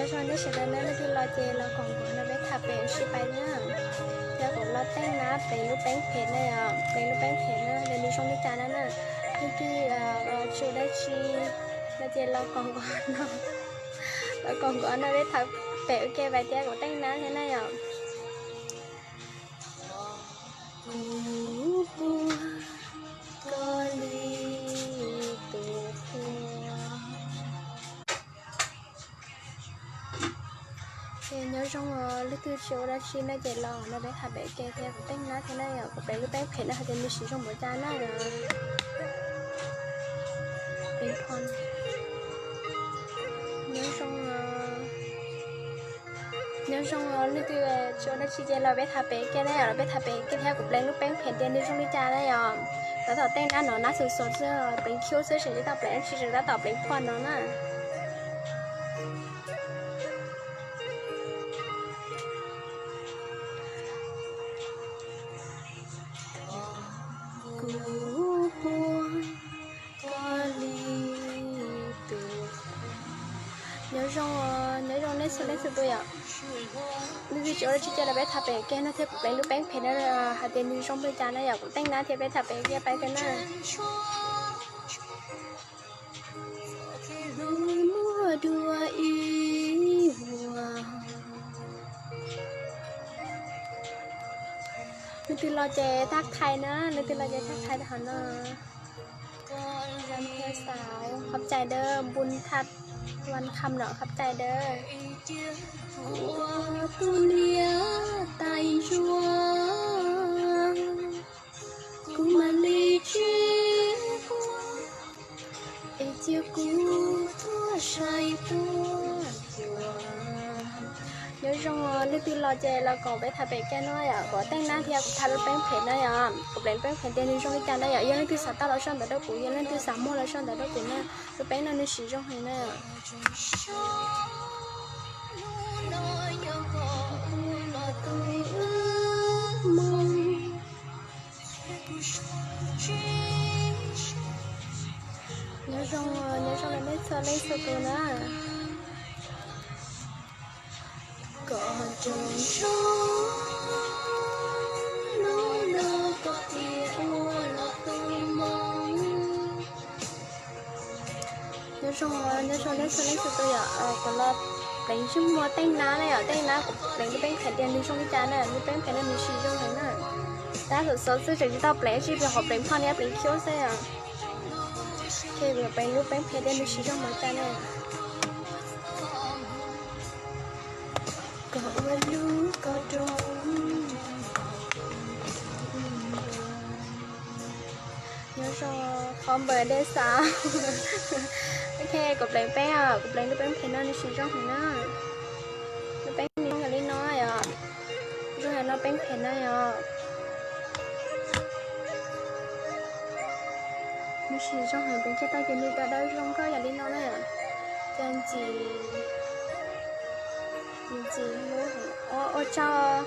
Nyob zoo nej sawv daws na, leej twg los ces los koom kuv no peb tham pem sib pais na. Yog kuv los teej na pleev lub peeb phem na yom, pleev lub peeb phem na ces nws zoo li cas na na. Leej twg tsis ua dab tsi no ces los koom kuv no, los koom kuv no peb tham pem ua ke pais thiab kuv teej na thiab na yom. Kuv quaj koj li tus quaj. Ces nyob zoo os, leej twg tsis ua dab tsi no ces los no peb tham pem ua ke thiab kuv teej na thiab na yom, kuv pleev lub peeb phem no hais tias nws siv zoo npaum cas na yom. Nyob zoo os, nyob zoo os, leej twg tsis ua dab tsi ces los peb tham pem ua ke na yom, los peb tham pem ua ke thiab kuv pleev lub peeb phem tias nws zoo li cas na yom. Tab tom teej na no nab xus xos xwb, pleev cub xwb, tseem tsis tau pleev dab tsi, tseem tab tom pleev phom no na. Kuv quaj koj li tus. Nyob zoo, nyob zoo nej txhua leej txhua tus yom. Leej twg tsis ua dab tsi ces los peb tham pem ua ke no thiab kuv pleev lub peeb phem no hais tias nws zoo li cas na yom, kuv teej na thiab peb tham pem ua ke pais thiab na. Muaj dua ib vuag. Leej twg los ces thab thais na, leej twg los ces thab thais rau hauv no. Qhov txais dawb, npun thaj van kham no qhov txais dawb. Kuv ua kuv niam tais ntsuag, kuv mam li tsis quaj, es cia kuv tuaj saib tuaj xyuas. Nyob zoo, leej twg los ces los koom peb tham pem ua ke no yom, kuv teej na thiab kuv tham lub peeb phem na yom, kuv pleev lub peeb phem tias nws zoo li cas na yom, yog leej twg xav tau los sau ntawv rau kuv, yog leej twg xav muag los sau ntawv rau kuv na, lub peeb no nws siv zoo heev na. Nyob zoo, nyob zoo nej txhua leej txhua tus na. Kom zoo zoo, hnub no koj tias ua los tus moo. Nyob zoo, nyob zoo nej txhua leej txhua tus yom, kuv los pleev ntsej muag teej nab na yom, teej nab kuv pleev lub peeb phem tias nws zoo li cas na, lub peeb phem no nws siv zoo heev na. Tab tom xov xwb tseem tsis tau pleev, tsis pom qhov pleev phom ni, pleev cub xwb yom. Ces kuv pleev lub peeb phem tias nws siv zoo npaum cas na. Kom ua lub koj rau. Nyob zoo qhov npawm dej xav. Ok, kuv pleev peeb os, kuv pleev lub peeb phem no nws siv zoo heev na. Lub peeb nws zoo yam li no yom. Zoo yam no peeb phem na yom. Nws siv zoo heev, pleev kiag tau ces nws dawb dawb zoo nkauj yam li no na. Cas ntxim, ntxim hlub heev. Ua tsaug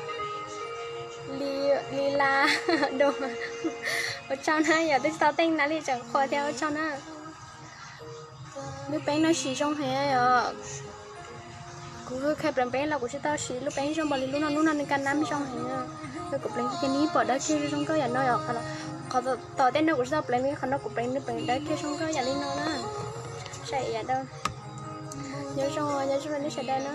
li, li la do. Ua tsaug na yom, twb tsis tau teej nab li tseem qhuas thiab, ua tsaug na. Lub peeb no siv zoo heev yom. Kuv kheev pleev peeb los kuv tsis tau siv lub peeb zoo npaum li lub no, lub no nws ka nab zoo heev. Yog kuv pleev kiag nws pom dawb kiag zoo nkauj yam no yom. Qhov tom tej no kuv tsis tau pleev li, qhov no kuv pleev nws pleev dawb kiag zoo nkauj yam li no na. Saib ib yam dau. Nyob zoo, nyob zoo nej sawv daws na.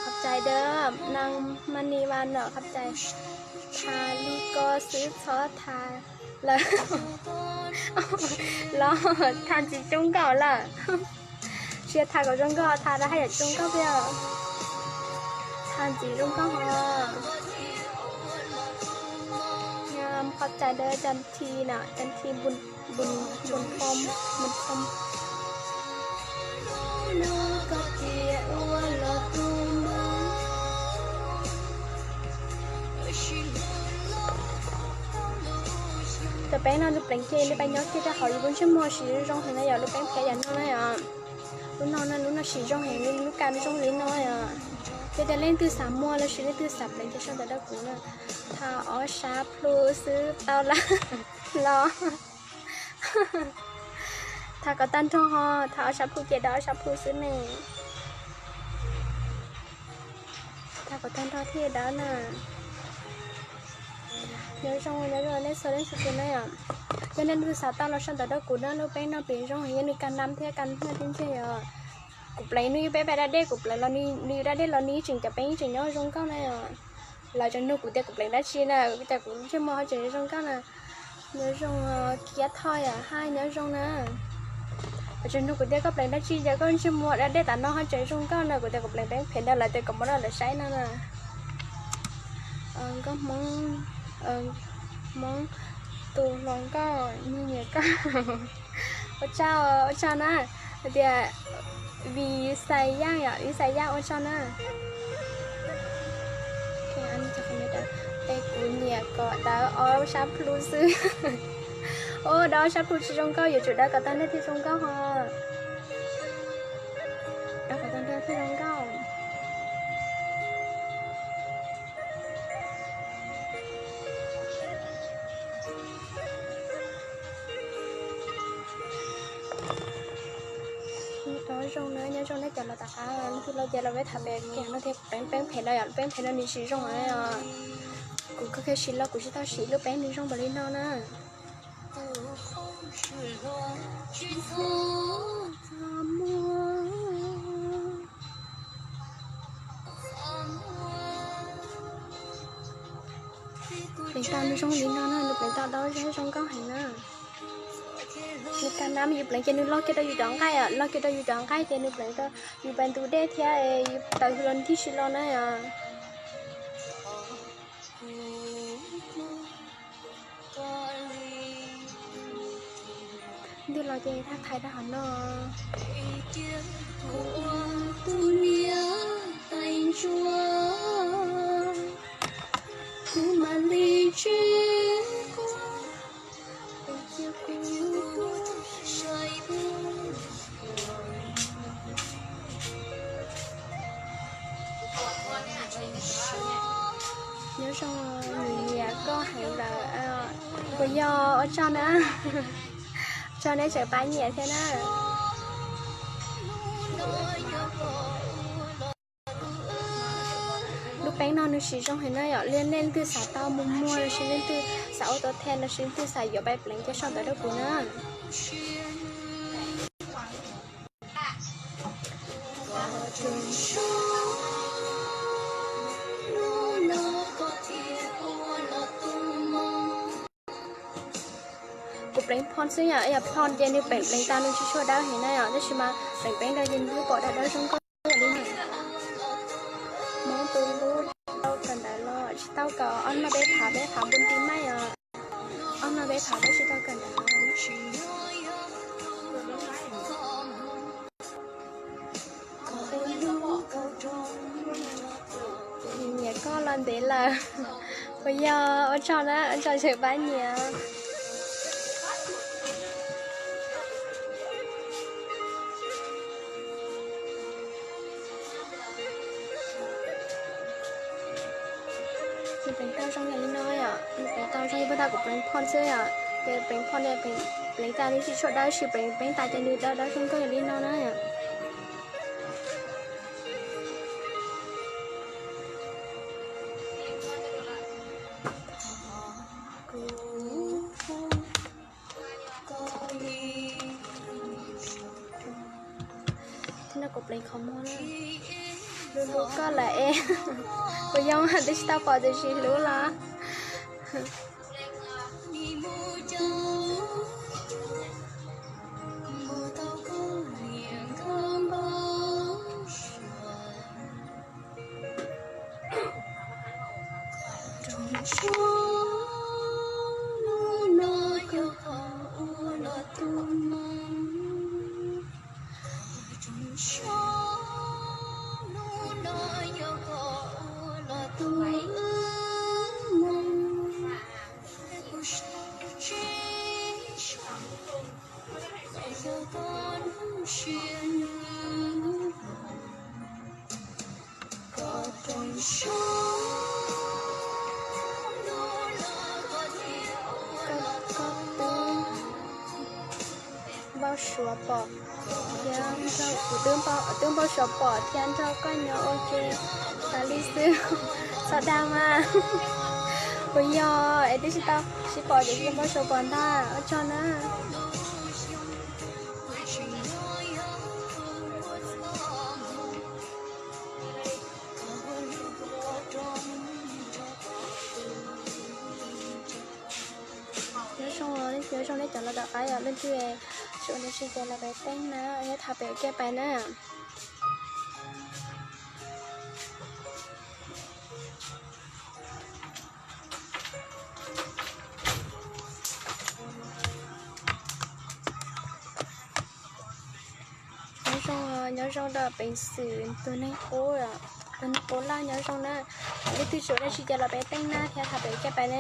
Qhov txais dawb, naj ma ni va no qhov txais. Tham li ko xwb txhob tham lawm. Los tham ntxiv zoo nkauj lawm. Tsis tham kom zoo nkauj, tham rau haj yam zoo nkauj thiab. Tham ntxiv zoo nkauj os. Qhov txais dawb, Cas Thi na, Cas Thi Npun, Npun Phom, Npun Phom. Cov peeb no nws pleev ces nws pab nyob kiag rau hauv yus lub ntsej muag siv zoo heev na yom, lub peeb phem yam no na yom. Lub no na, lub no siv zoo heev, lub ka zoo li no yom. Yog tias leej twg xav muag los sis leej twg xav pleev ces sau ntawv rau kuv na. Tha ob sab plhu xwb tau lawm los. Tha kom tag nrho ho, tha ob sab plhu ces dawb ob sab plhu xwb ne. Tha kom tag nrho thiaj dawb na. Nyob zoo, nyob zoo nej txhua leej txhua tus na yom. Yog nej leej twg xav tau los sau ntawv rau kuv na, lub peeb no pleev zoo heev, yog nws ka nam thiab ka nyiaj thiab ntseg yom. Kuv pleev nws yog peeb phem da dej, kuv pleev los nws yog da dej los nws yeej tseem cov peeb yeej tseem nyob zoo nkauj na yom. Lawv tseem nug kuv tias kuv pleev dab tsi na, cas kuv ntsej muag ho tseem zoo nkauj na. Nyob zoo kiab thoj yom, haj nyob zoo na. Lawv tseem nug kuv tias koj pleev dab tsi ces koj ntsej muag da dej tas no ho tseem zoo nkauj na, kuv tias kuv pleev peeb phem ntawd lawv tias kom muab rau lawv saib no na. Nkauj Hmoob, Hmoob tus hluas nkauj, nyiam koj. Ua tsaug, ua tsaug na. Hais tias Vis Xais Yaj yom, Vis Xais Yaj ua tsaug na. Es kuv nyiam kom dawb ob sab plhu xwb. Os, dawb ob sab plhu tsis zoo nkauj, yuav tsum dawb kom tag nrho thiaj zoo nkauj ho. Dawb kom tag nrho thiaj zoo nkauj. Nyob zoo na, nyob zoo nej cov los tom qab, leej twg los ces los peb tham pem kiag no thiab, peeb, peeb phem no yom, peeb phem no nws siv zoo os. Kuv kheev siv los kuv tsis tau siv lub peeb nws zoo npaum li no na. Pleev tau nws zoo li no na, nws pleev tau dawb zoo zoo nkauj heev na. Nws ka nam, yus pleev ces nws loj kiag rau yus cov nqaij, loj kiag rau yus cov nqaij ces nws pleev rau yus pas ntug dej thiab yus taws hws los nws thiaj tsis lo na yom. Ntws los ces thaj thaiv rau hauv no. Kuv ua tus niam tais ntsuab, kuv mam li tsis quaj, es cia kuv tuaj saib kuv. Nyob zoo, nyiam koj heev lawm. Puas yog? Ua tsaug na. Tsaug neb tseem pab nyiam thiab na. Lub peeb no nws siv zoo heev na yom, nej leej twg xav tau mus muag los sis leej twg xav ua tau them los sis leej twg xav yuav pab pleev ces sau ntawv rau kuv na. Kuv pleev phom xwb yom, yog phom ces nws pleev pleev tas nws tsis tshua dawb heev na yom, tab sis mas pleev peeb ntawd ces nws pom dawb dawb zoo nkauj li na. Hmoob tus hlub tsis tau kawm ntawv los tsis tau kawm, ob no peb phav peb phav npu nti maij os. Ob no peb phav peb tsis tau kawm ntawv. Nyiam koj los ntev lawm. Puas yog? Ua tsaug na, ua tsaug tseem pab nyiam. Nws pleev tau zoo li no yom, nws pleev tau zoo li puag ta kuv pleev phom xwb yom, ces pleev phom, pleev tas nws tsis tshua dawb, tab sis pleev peeb tas ces nws dawb dawb zoo nkauj li no na yom. Thiab no kuv pleev qhov muag na. Hlub hlub koj lawm es. Puas yog twb tsis tau pom tiam sis hlub los. Npau suav pom thiab nrog, kuv twb npau suav pom thiab nrog koj nyob ua ke tas li xwb. Txhob dag mas. Kuv yog es twb tsis tau sib pom ces npau suav pom ntag, ua tsaug na. Nyob zoo, nyob zoo nej cov los tom qab, yog leej twg tsis ua dab tsi ces los pem teeb na, thiab thaum pem ua ke pais na. Nyob zoo, nyob zoo rau peev xwm tus neeg qub, tus neeg qub loj nyob zoo na. Leej twg tsis ua dab tsi ces los pem teeb na, thiab thaum pem ua ke pais na.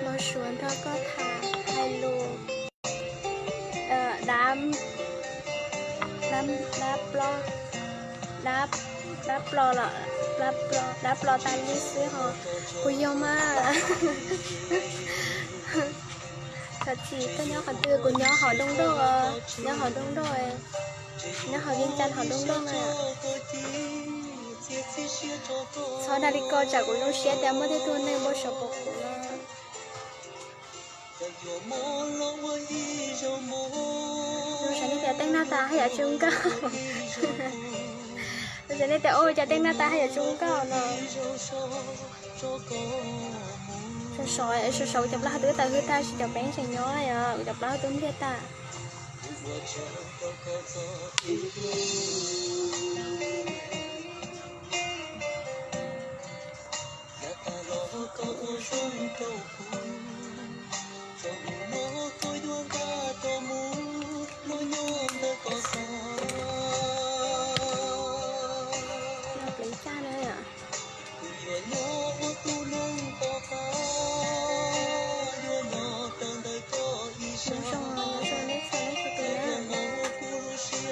Npau suav nrog koj tham hais lus. Dab, dab, dab plo, dab plo los, dab plo tas li xwb ho. Kuv yog mas. Thov txim, koj nyob qhov twg? Kuv nyob hauv Doo Doj, nyob hauv Doo Doj, nyob hauv Vias Cas hauv Doo Doj na. Txhob dag li ko tsam kuv zoo siab tias muaj tej tug neeg npau suav pom kuv na. Zoo siab nej tias teeb naj tas haj yam zoo nkauj. Zoo siab nej tias ua cas teeb naj tas haj yam zoo nkauj no. Sov sov, sov sov, kuv cov plaub hau twb tawm hwj tag, tab sis cov peeb tseem nyob, kuv cov plaub hau twb npliag tag. Pleev caj na. Nyob zoo, nyob zoo nej txhua leej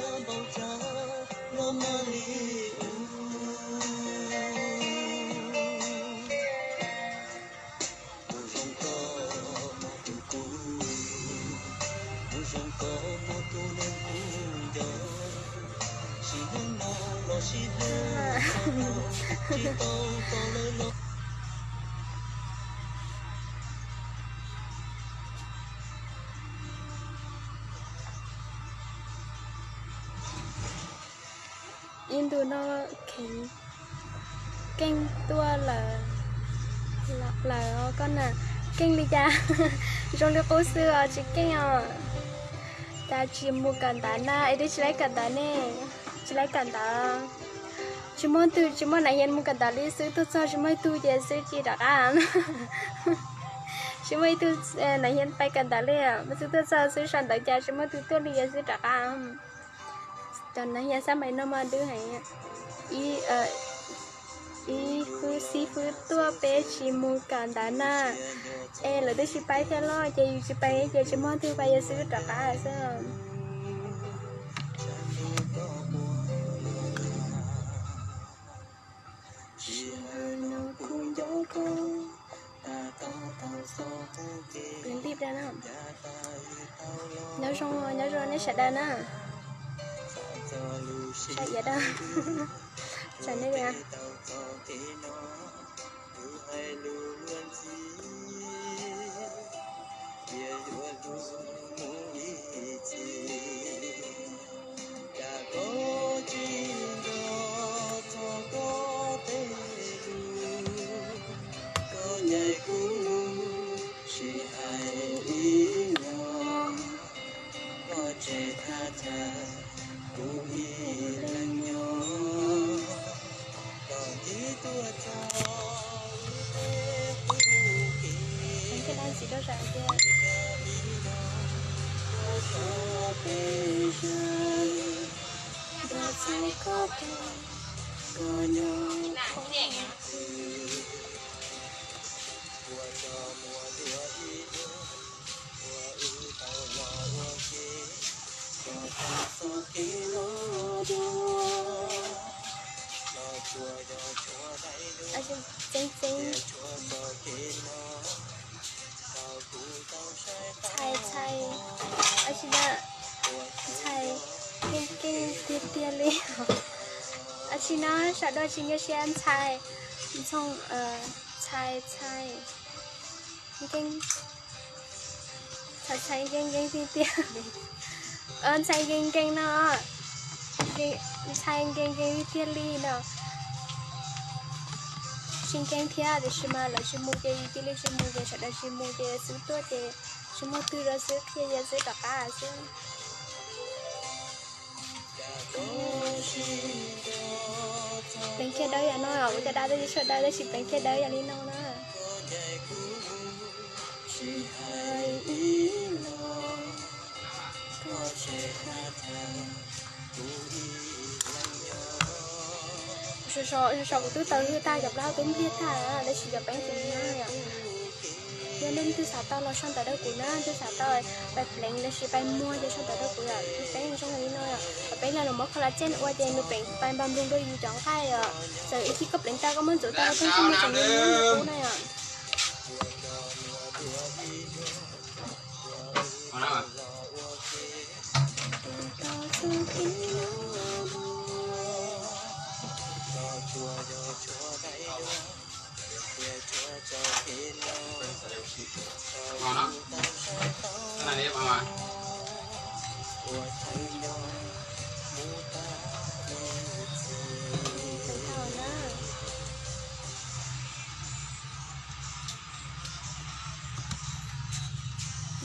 txhua tus na. Ib ntus no kheev keej tuaj lawm, lawm os koj na. Keej li cas? Zoo li qub xwb os, tsis keej os. Cas tsis mus kawm ntawv na, es twb tsis laib kawm ntawv ne, tsis laib kawm ntawv. Tsis muaj tug, tsis muaj nav hias mus kawm ntawv li, xwb tuaj txog tsis muaj ib tug ces xwb cia rov qab. Tsis muaj ib tug nav hias pais kawm ntawv li, xwb tuaj txog xwb sau ntawv cas tsis muaj tug tuaj li ces xwb rov qab. Cov nav hias xab mais no mas dub heev. Ib, ib fwb xib fwb tuaj peb tsis mus kawm ntawv na. Es lawv twb tsis pais thiab los ces yus tsis pais ces tsis muaj tug pais, yus xwb rov qab xwb. Nyob zoo, nyob zoo nej sawv daws na. Sawv daws, sawv nej. Koj tseg thaj chaw kuv ib leeg nyob. Txeeb txeeb. Ntxhais, ntxhais, ua tsis na, ntxhais keej keej tiag tiag li. Ua tsis na, sawv daws tsis nkag siab ntxhais, ntxhais, ntxhais, ntxhais nkees nkees tiag tiag. Ntxhais nkees nkees no, ntxhais nkees nkees tiag tiag li no. Tsis nkees thiab tiam sis mas lawv tsis mus ces cia li tsis mus ces sawv daws tsis mus ces xwb tuaj ces tsis muaj twg rau xwb, qhia yawg xwb rov qab xwb. Pleev kiag dawb yam no, ua cov dab tsi sawv daws tab sis pleev kiag dawb yam li no na. Sov sov kuv twb taws hwj tag, cov plaub hau twb npliag tag tab sis cov peeb kuv na yom. Yog leej twg xav tau los sau ntawv rau kuv na, twg xav tau pais pleev los sis pais muag ces sau ntawv rau kuv yom. Peb zoo li no yom, peb yog los muab collagen ua ces nws pleev pais npam nploos rau yus cov nqaij yom. Txawm ib chim koj pleev tau koj muab ntxuav tau koj tseem muaj cov nqaij rau kuv na yom.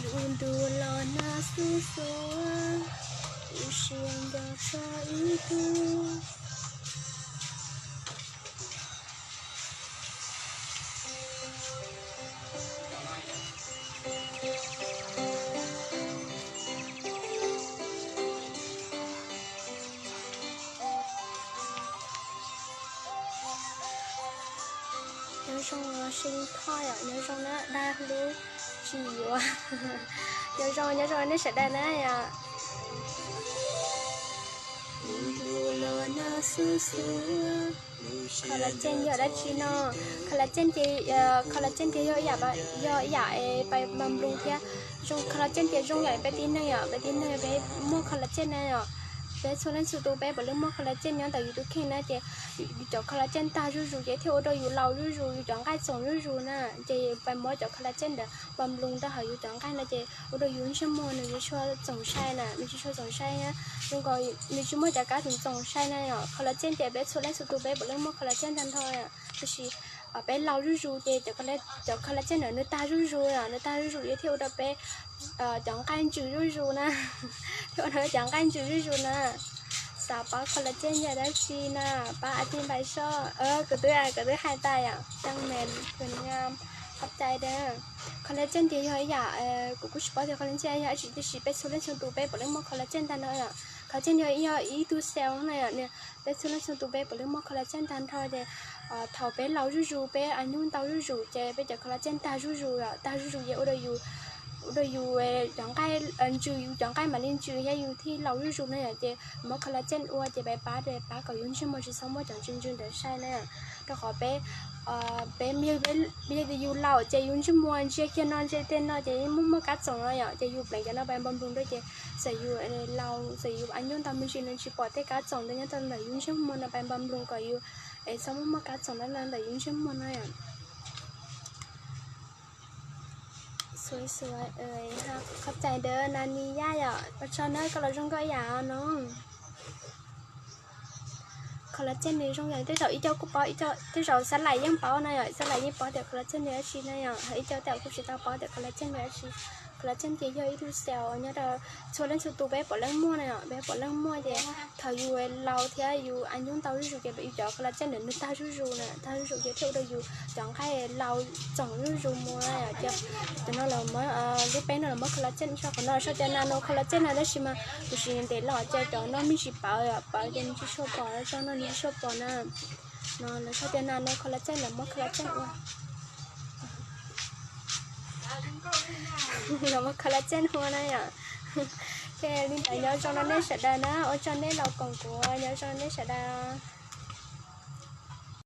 Yus ntu los nag xub xuav, ib siab nco tso ib tug. Nyob zoo sib thoj yom, nyob zoo na, dag lub tsis yuav. Nyob zoo, nyob zoo nej sawv daws na yom. Collagen yog dab tsi no? Collagen ces, collagen ces yog ib yam, yog ib yam pais npam nploos thiab. Zoo collagen ces zoo yam peb tib neeg yom, peb tib neeg peb muaj collagen na yom. Peb txhua leej txhua tus peb puav leej muaj collagen nyob ntawm yus tus kheej na ces yus cov collagen tag zuj zus ces thiaj ua rau yus laus zuj zus, yus cov nqaij txoom zuj zus na. Ces pais muab cov collagen ntawd npam nploos rau hauv yus cov nqaij no ces ua rau yus ntsej muag nws tsis tshua txoom sai na, nws tsis tshua txoom sai na. Zoo nkaus nws tsis muaj cov kab txoom txoom sai na yom. Collagen ces peb txhua leej txhua tus peb puav leej muaj collagen tag nrho, tab sis peb laus zuj zus ces cov collagen ntawd nws tag zuj zus yom, nws tag zuj zus ces thiaj ua rau peb cov nqaij ntsws zuj zus na, thiaj ua rau peb cov nqaij ntsws zuj zus na. Xav paub collagen yog dab tsi na, pab a ti npais soj. Kuv twb, kuv twb hais tas yom, cang mes kws nga, qhov cai da. Collagen ces yog ib yam, kuv kuj tsis paub tias collagen yog dab tsi tiam sis peb txhua leej txhua tus peb puav leej muaj collagen tag nrho yom. Collagen yog, yog ib tug cell na yom, peb txhua leej txhua tus peb puav leej muaj collagen tag nrho ces thaum peb laus zuj zus, peb a nyuj ntau zuj zus ces peb cov collagen tag zuj zus, tag zuj zus ces ua rau yus, ua rau yus cov nqaij ntsws, yus cov nqaij mam li ntsws thiab yus thiaj laus zuj zus na yom. Ces muab collagen ua ces peb pab, pab kom yus ntsej muag tsis txhob muaj cov ntsws ntsws ntawd sai na. Rau qhov peb, peb yog tias yus laus ces yus ntsej muag ntsia kiag no ntsia tej no ces yeej muaj muaj kab txoom no yom. Ces yus pleev cov no pais npam nploos rau ces txawm yus laus, txawm yus a nyuj ntau me ntsis nws tsis pom tej kab txoom ntawd nyob rau ntawm yus ntsej muag no pais npam nploos kom yus txhob muaj muaj kab txoom no ntawm yus ntsej muag no yom. Xuav xuav, qhov cai ntawd na ni yaj yom, ua tsaug na koj los zoo nkauj ib yam no. Collagen nws zoo yam tej zaum ib co kuj paub, tej zaum Xab Lais yeej paub na yom, Xab Lais yeej paub tias collagen nws dab tsi na yom, ib co tej zaum kuj tsis tau paub tias collagen nws dab tsi. Collagen ces yog ib tug xaus nyob rau txhua leej txhua tus peb puav leej muaj na, peb puav leej muaj ces thaum yus laus thiab yus a nyuj ntau zuj zus ces yus cov collagen ntawd nws tag zuj zus na, tag zuj zus ces thiaj ua rau yus cov nqaij laus txoom zuj zus mus na. Ces cov no los muab, lub peb no los muab collagen tso, qhov no sau tias nano collagen no tab sis mas kuv siv ntev los ces cov no me ntsis pawv, pawv ces nws tsis tshua pom, tso no nws tsis tshua pom na. No lawv sau tias nano collagen los muab collagen ua los muab collagen ua na yom. Ces li ntawd nyob zoo rau nej sawv daws na, ua tsaug nej los koom kuv, nyob zoo nej sawv daws.